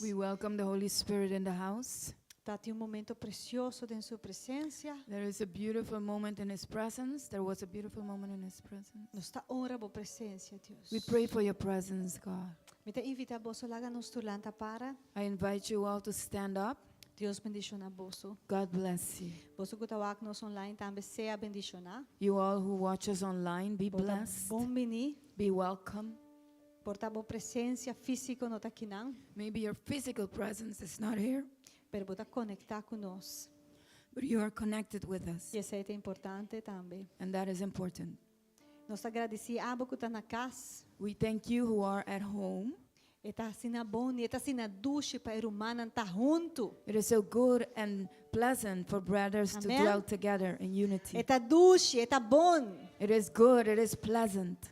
We welcome the Holy Spirit in the house. Tabatin un momento presioso den su presensia. There is a beautiful moment in His presence. There was a beautiful moment in His presence. Nos ta honra bo presensia, Dios. We pray for your presence, God. Mi ta invitá boso laga nos tur lanta para. I invite you all to stand up. Dios bendishoná boso. God bless you. Boso ku ta wak nos online tambe sea bendishoná. You all who watch us online, be Bo ta blessed. bon biní. Be welcome. Por ta bo presensia físiko no ta akinan, Maybe your physical presence is not here, pero bo ta konektá ku nos. But you are connected with us. I esei ta importante tambe. And that is important. Nos ta gradisí abo ku ta na kas. We thank you who are at home. E ta asina bon, e ta asina dushi pa rumannan ta huntu. It is so good and pleasant for brothers to Amen. Dwell together in unity. E ta dushi, e ta bon. It is good, it is pleasant.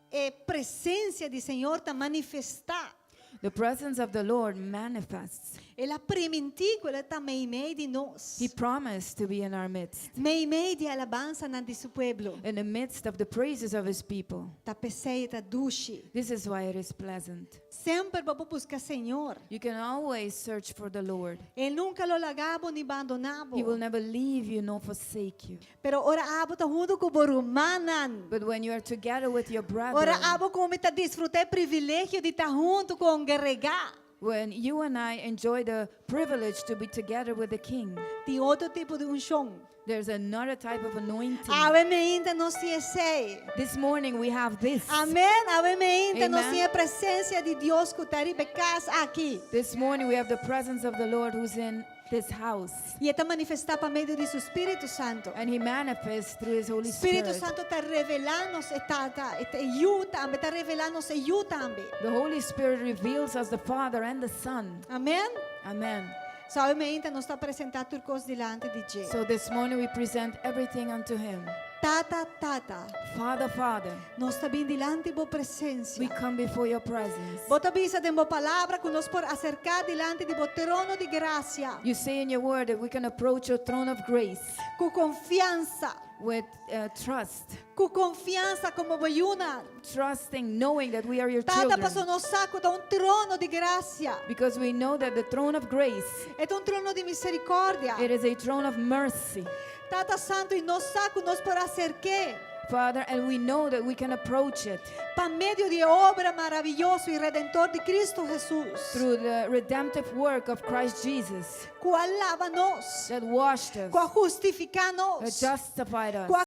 E presensia di Señor ta manifestá. The presence of the Lord manifests. El a primintí ku e ta meimei di nos. He promised to be in our midst, Meimei di alabansanan di su pueblo. In the midst of the praises of His people. Ta p'esei e ta dushi. This is why it is pleasant. Semper bo por buska Señor. You can always search for the Lord. E nunka lo laga bo ni bandoná bo. He will never leave you nor forsake you. Pero ora abo ta huntu ku bo rumannan. But when you are together with your Ora brethren, abo ku mi ta disfrutá e privilegio di ta huntu kongregá. When you and I enjoy the privilege to be together with the King, Tin otro tipo di unshon. There's another type of anointing. Awe mainta nos tin esei. This morning we have this. Amèn. Awe mainta nos Amen. tin e presensia di Dios ku ta riba e kas aki. This morning we have the presence of the Lord who's in this house. I e ta manifestá pa medio di su Spiritu Santu. And He manifests through His Holy Spiritu Spirit. Santu ta revelá nos e Tata, e Yu tambe, ta revelá nos e Yu tambe. The Holy Spirit reveals us the Father and the Son. Amèn. Amen. So awe mainta nos ta presentá tur kos dilanti di dje. So this morning we present everything unto Him. Tata, Tata, Father, Father, nos ta bin dilanti bo we presensia. Come before your presence. Bo ta bisa den bo palabra ku nos por aserká dilanti di bo trono di grasia. You say in your word that we can approach your throne of grace Ku konfiansa. With trust, Ku konfiansa komo bo yunan. Trusting, knowing that we are your Tata, children. paso nos sa ku ta un trono di grasia. Because we know that the throne of grace, E ta un trono di miserikòrdia. It is a throne of mercy. Tata Santu, i nos sa ku nos por aserk'é. Father, and we know that we can approach it Pa medio di e obra maravioso i redentor di Kristu Hesus. Through the redemptive work of Christ Jesus Ku a lava nos. That washed us, Ku a hustifiká that nos. justified us. Ku a